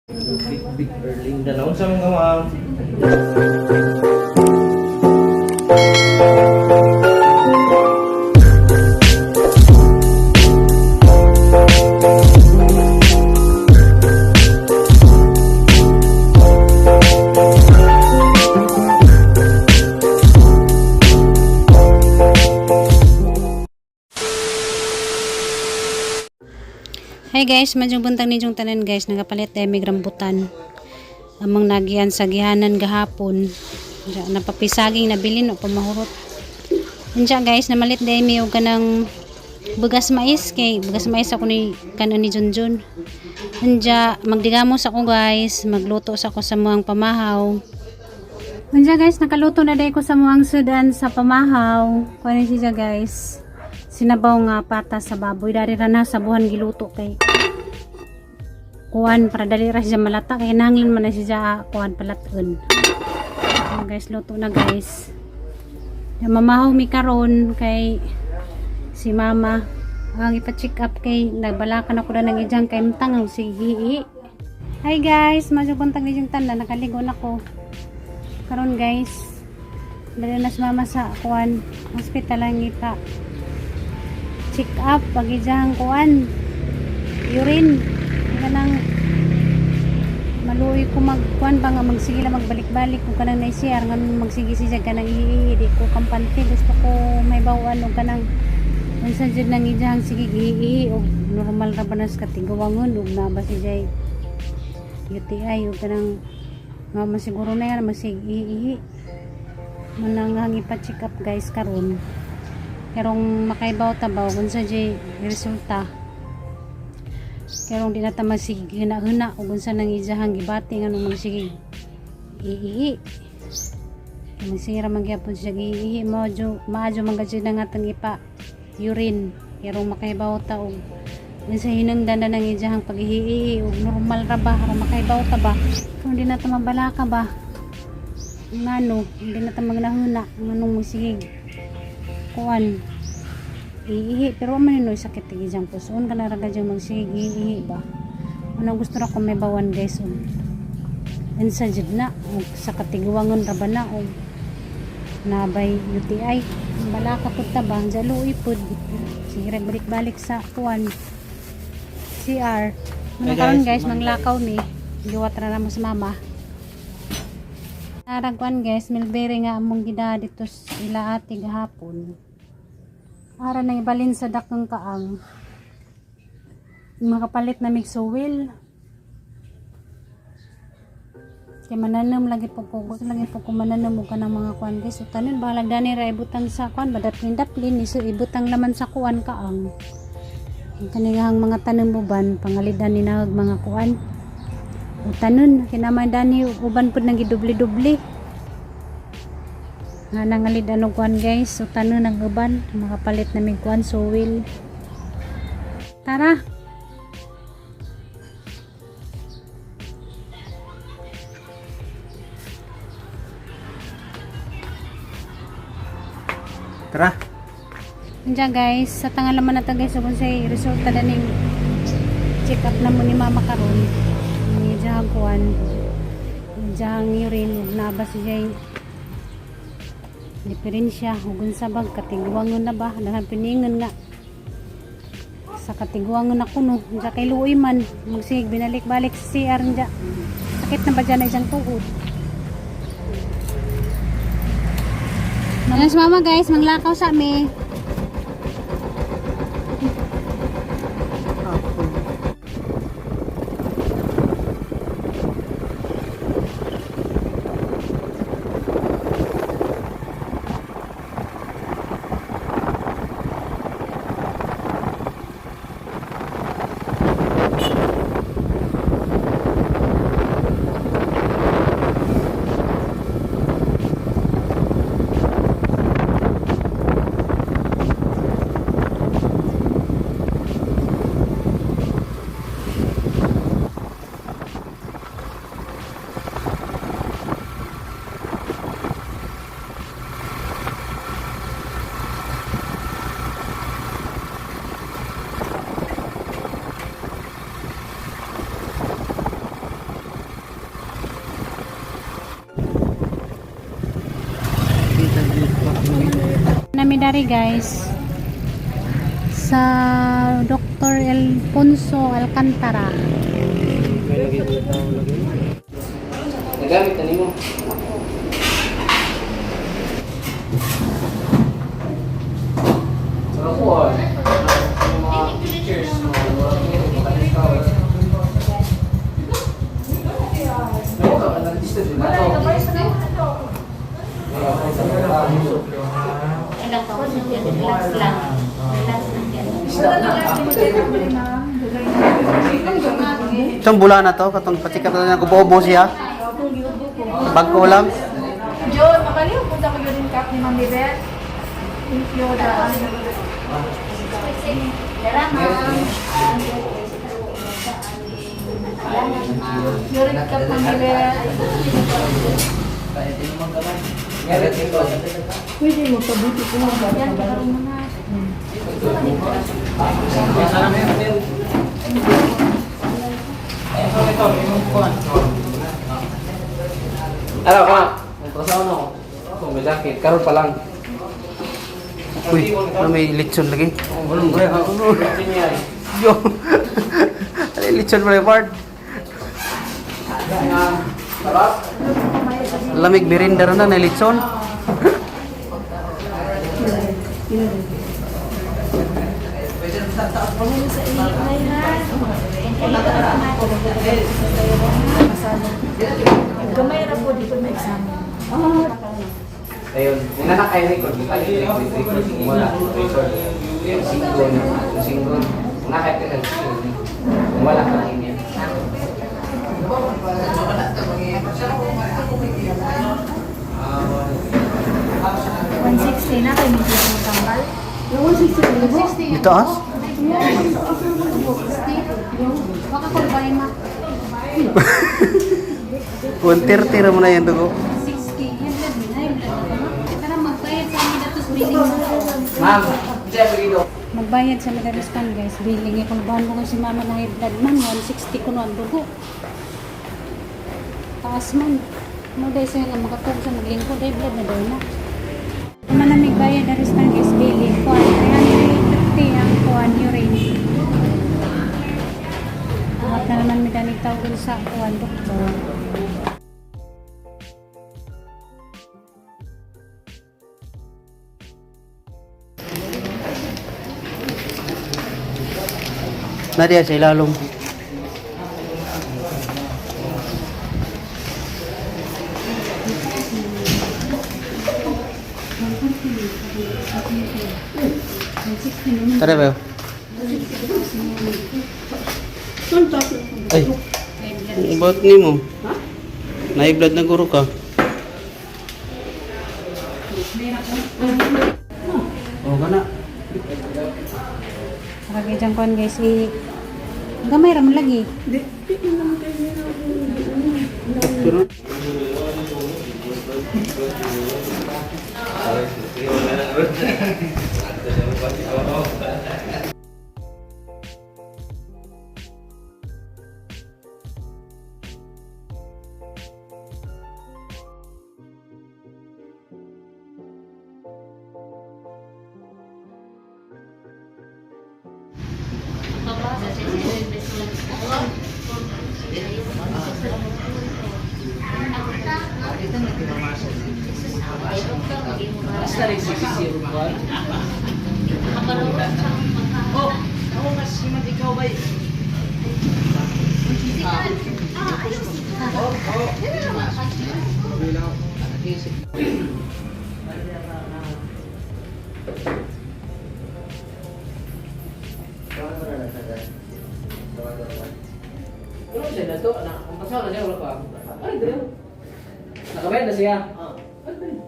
Big Big Erlinda na. Unsa man ka, ma'am? Hi guys, madyong buntag ninyong tanan guys, nagapalit tayo may rambutan. Amang nagian sa gihanan gahapon. Diya, napapisaging nabilin o pamahurot. Unsa guys, namalit day mi og kanang bugas mais kay bugas mais ako ni kanon ni Junjun. Unja, magdigamos ako guys, magluto sa ako sa muang pamahaw. Unja guys, nakaluto na day ko sa muang sudan sa pamahaw. Kuan siya guys. Sinabaw nga pata sa baboy dari ra na sa buhan giluto kay kuan para dali ra siya malata kay nangin man na siya kuan palaton. Ayan, guys, luto na guys. Ya, mamahaw mi karon kay si mama ang ipa-check up kay nagbalakan ako na ng ijang kay mtang ang sige. Hi guys, madyo buntag ni yung tanan, nakaligo na ko. Karon guys, dali na si mama sa kuan hospital ang ipa check up pag ijang kuan urine kanang maluoy ko magkuan ba nga magsige lang magbalik-balik kung kanang na-share nga magsige siya kanang ihihi di ko kampante. Gusto ko may bawaan og kanang unsa jud nang ijang sige gihihi og normal ra ba nas katiguangon og naa ba siya UTI og kanang nga masiguro na yan magsige ihihi manang ang ipa-check up guys karon karong makaibaw ta ba kung sa jay resulta karong di na ta magsige huna-huna ug unsa nang ijahang gibati nga nung magsige iihi. Magsige ra man gyapon siya giihi mo maadyo man gud na nga tang ipa urine karong makaibaw ta og unsa hinungdan na nang ijahang paghihihi ug normal ra ba aron makaibaw ta ba kung di na ta mabalaka ba ngano hindi na ta magnahuna nganong magsige kuan iihi. Pero wa man nuy sakit tigi diyang puson kana ra gadyang magsige iihi ba. Ano gusto ra ko may bawan guys og unsa jud na og sa katiguangon ra ba na og nabay UTI. Balaka pud ta ba jaluoy pud sige ra balik-balik sa kuan CR. Hey Mga karon guys, guys, manglakaw mi, giwat ra na mo sa mama. Naragwan guys, milberry nga among gida dito sa ila ate gahapon. Ara na ibalin sa dakong kaang. Makapalit na mixuwil. Kay mananom lagi po ko, gusto lagi po ko mananom og kanang mga kuan guys. So tanon bahalag dani ra ibutang sa kuan, badaplin daplin iso ibutang laman sa kuan kaang. Ang kanihang mga tanom uban, pangalidan ni nahag mga kuan. O tanon, kinaman dani uban pud nang gidubli-dubli. Nga nangalid ano kuan guys, so tanon ang uban, makapalit na mig kuan suwil. Tara. Tara. Andiyan guys, sa tangal naman natin guys, kung say resulta na ning check up na mo ni mama karon. Ni diyang kuan. Diyang urine ug naba siya diferensya ug unsa bag katiguangon na ba daghan piningon nga sa katiguangon na kuno. Diya kay luoy man magsig binalik-balik sa CR diya sakit na ba dyan na isang tuhod. Mga mama guys, manglakaw sa mi. dari guys. Sa Dr. Alfonso Alcantara. Nagamit na nimo. Sa kuwan, yung mga pictures, mga mga Relax lang. Relax lang. Isang bula na to, katong pachikat na niya, gubo siya. Bago lang. Joy, makaliw punta ko yun cup ni Mami Beth. Thank you. Daan. Tara, ma'am. Urine cup, Mami Beth. Pwede mo pabuti ko mo Yan, karoon mo na. Araw ka. Ang no. Kung may jacket, karon pa lang. Uy, ano may lechon lagi? Oh, walang gaya. Yo. Ano yung lechon pa part? Sarap. Lamig merinda na na lechon. Gamay ra po dito na exam. Ayun, inanak ay record. Ay, record, record. Wala, record. Yung single, yung single. Nakit ka ng single. Wala ka lang niya. 160 na kay medyo mo tambal. Dito as? Baka kung ba ma. 130 ra mo na yan dugo. 60. Yan blood na. Yan blood na. Tara, magbayad sa amin datos billing. Ma'am, siya pagino. Magbayad sa mga kan guys. Billing. Eh, kung bahan mo ko si mama na high blood man, 160 ko ang dugo. Taas man. Mo dahil sa'yo nga makatug sa maglingkod. High blood na daw na. Manamig bayad na rin guys billing. Kuan 350 ang kuan urine. At na naman may danig tawag sa kuan doktor. Nadia sa ilalom. Tara ba? Ay. Ba't ni mo? Naiblad na guro ka. Oh, kana. Saka kay dyan kuan guys, eh, gamay ra man lagi. Pero Basta rin si Sisi Rupan. Oh, ako mas siman ikaw ba? Ano siya na to? Anak, ang pasaw na siya, wala pa. Ay, dali. Nakabayad na siya. Ay, dali.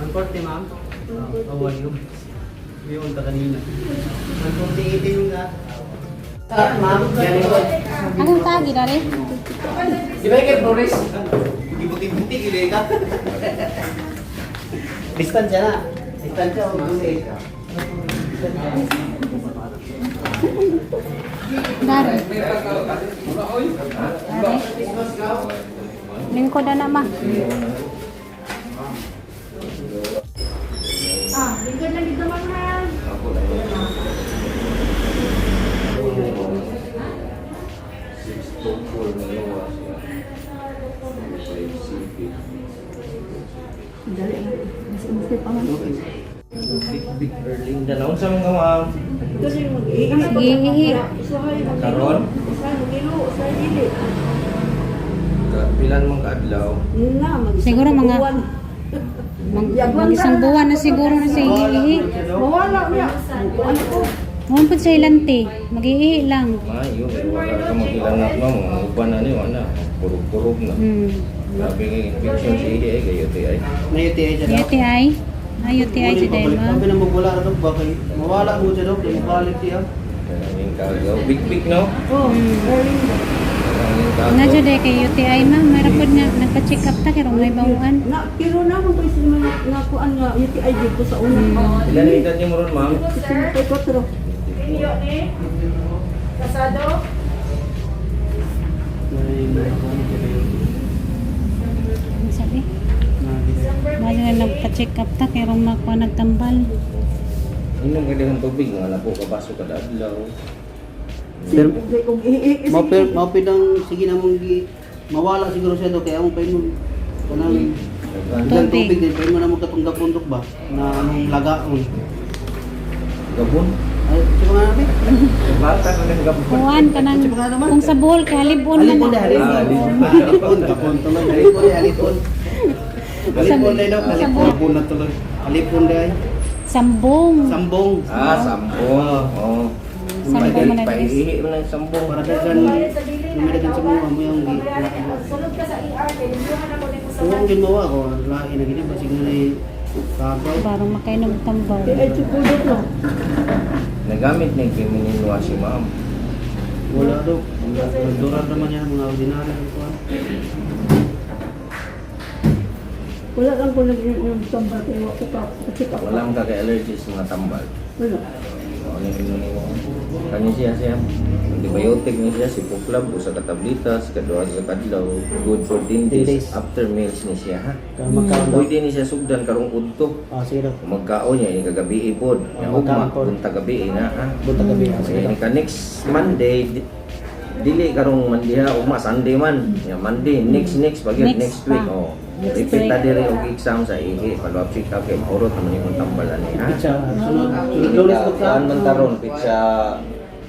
Ang korte, ma'am. Oh, yun. Yun ta kanina. Ang korte itin nga. Ma'am, yan ito. Anong tagi dali? Di ba kay Flores? Buti-buti gili ka. Distansya na. Distansya o buti. Dari. Dari. Lingkod na ma. Ah, lingkod lang dito, ma'am, ha? Big Erlinda na. Unsa man ka, ma'am? Iihi. Karon? Pilan mong kaadlaw? Siguro mga mag isang buwan na siguro na sa iihi. Mawala niya. Ano ko? Huwag po sa ilanti. Mag-iihi lang. Maayo, wala ka magilangat, ma'am. Mga uban na ni, wala. Kurog-kurog na. Grabe nga infection sa ihi eh, kayo ti ay. Na UTI siya daw. UTI? Ah, UTI si Balik. Dema. Sabi na magwala na daw ba kay mawala mo siya daw kay mabalik siya. Kanangin kagaw. Big big no? Kanangin Nga kagaw. jud eh, kay UTI ma, meron po na nagpa-check up ta kay may bawuan. Na, pero na mo ko sa mga nakuan nga UTI jud ko sa una. Ilan ang edad niyo mo ron, ma'am? Sir, 54. Rinyo ni? Kasado? May mga kuan siya kayo. Ano sabi? Bali na nagpa-check up ta kay rong makuha nagtambal. Inom ka din ng tubig, mga napo ka baso kada adlaw. Pero Kung i mapil mapil ang sige na mong gi mawala siguro siya daw kay among painom kanang ilang Tubig. tubig din painom na mo katong gapundok ba na anong lagaon. Gabon? Ay, sa mga natin. Bata ka ng gabon. Kuan kanang kung sa buhol kay halibon man. Halipon Na. na, halipon. Ah, Halipon, gapon tuloy. Halipon, halipon. Halipon na daw, halipon. Gapon na tuloy. Halipon na ay. Sambong. Sambong. Ah, sambong. Oo. Sambong man na guys. Paiihi mo ng sambong. Para daghan, lumalagan sa mga mo yung gi. Sunod ka sa ER, kay linduhan ako nimo sa Kung ang ginawa ko, lahi na gini, basig na yung kagaw. Barong makainom tambaw. ay siguro no. Nagamit na yung feminine wash si ma'am. Wala daw. Nagdurar naman yan, mga ordinary. ang kuwan. Wala lang ko nag-inom tambal kay wa ko pa check up. Wala mong kaka-allergies sa mga tambal. Wala. Ano yung inunin mo? Kanya siya siya. Antibiotic niya siya, si Puklab, usa ka tablitas, kaduha sa kadlaw, good for 10 10 days. days. After meals ni siya, ha? Kaya magkaon daw. Pwede ni siya sugdan karong udto. Ah, sige daw. Kung magkaon niya, ini kagabi pod. Ah, Nya ugma, magkaon pod. punta gabi na, ha? Bunta gabi, ah, sige Okay, daw. ni ka next Monday, dili karong Monday ha, ugma Sunday man. Nya Monday, next next pag Next next, week pa. oh. Next Repeat ta week. diri og exam sa ihi, follow up check up kay maurot naman imong tambalan ni ha. Pizza, sunod, sunod Lunes ko sa. Kuan man taron, pizza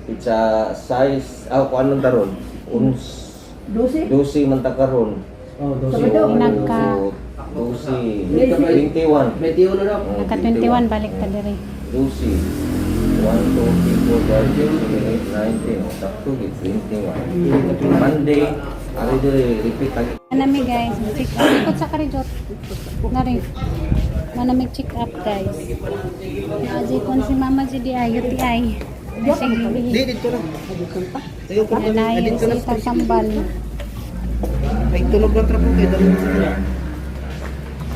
pizza size, ah, kuan man taron. Uns 12. 12 man ta karon. Oh, 12. Sabado. 12, 21. 21 na daw. Oh, Naka 21 balik ta diri. 12. 1, 2, 3, 4, 5, 6, 7, 8, 9, 10. Oh, sakto, gid, 21. Monday, ari diri, repeat ang Manami guys, check up. Ikot sa karijot. Nari. Manami check up guys. Naji kon si Mama GDI UTI. Ay, sige. Di, dito na. Tayo ko na. Anayo Dito na. si tatambal. Ay, tunog lang trapo kay dali mo sila.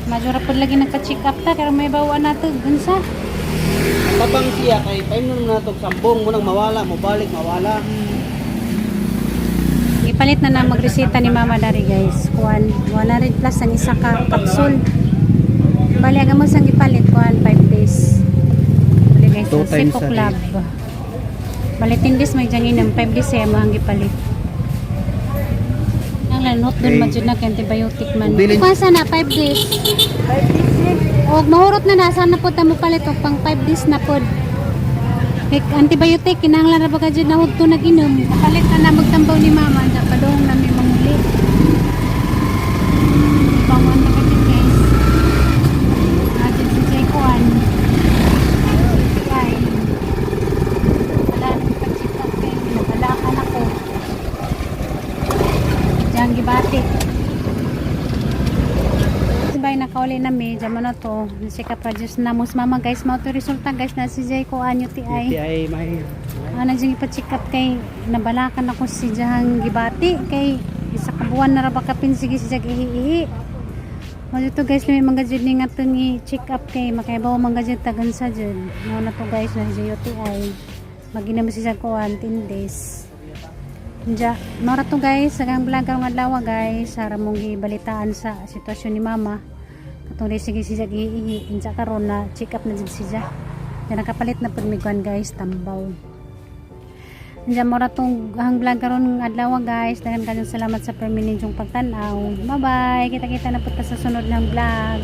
Majora po lagi nagpa-check up ta pero may bawa na to gunsa. Ang tabang siya kay painom na to sambong mo nang mawala, mobalik, mawala. Ipalit na na magreseta ni Mama dari guys. Kuan 100 plus ang isa ka capsule. Bali ang amo sang gipalit kuan 5 days. Bali guys, Two sa times Cepo a day. Club. Bali 10 days may janginom 5 days siya mo ang gipalit. Ang lanot dun Okay. man jud na kay antibiotic man. Bilin- Kuan sana 5 days. 5 days eh. Og mahurot na na sana po ta mo palit og pang 5 days na pod. Kay antibiotic kinahanglan ra ba ka jud na hudto nag-inom. Palit na na magtambaw ni mama na padung na mi manguli. Bangon na ka jud, guys. Adyo si Jay Kuan. Ay. Wala nang pag-check up kay nabalakan ako. Diyan gibati. Bay nakauli na mi, diyan mo na to. Check up ra na mo sa mama guys, mao to resulta guys na si Jay Kuan UTI. UTI may Ano dyan ipa-check up kay nabalakan ako si Jahang Gibati kay isa ka buwan na ra ba kapin sige si Jag ihi-ihi. Mo dito guys lami mga jud ni nga tong i-check up kay makaibaw mga jud tagan sa jud. Mo na to guys na si UTI. Mag-inom siya kuan 10 days. Diya, mao ra to, guys, sa vlog karong adlaw, guys, para mong gibalitaan sa sitwasyon ni mama. Katong di sige siya giihi, unsa karon na check up na jud siya. Diya nakapalit na pud mi kuan, guys, tambaw. Diya mao ra tong ang vlog karon adlaw, guys. Daghan kayong salamat sa permi ninyong pagtan-aw. Bye bye. Kita-kita na pud ta sa sunod ng vlog.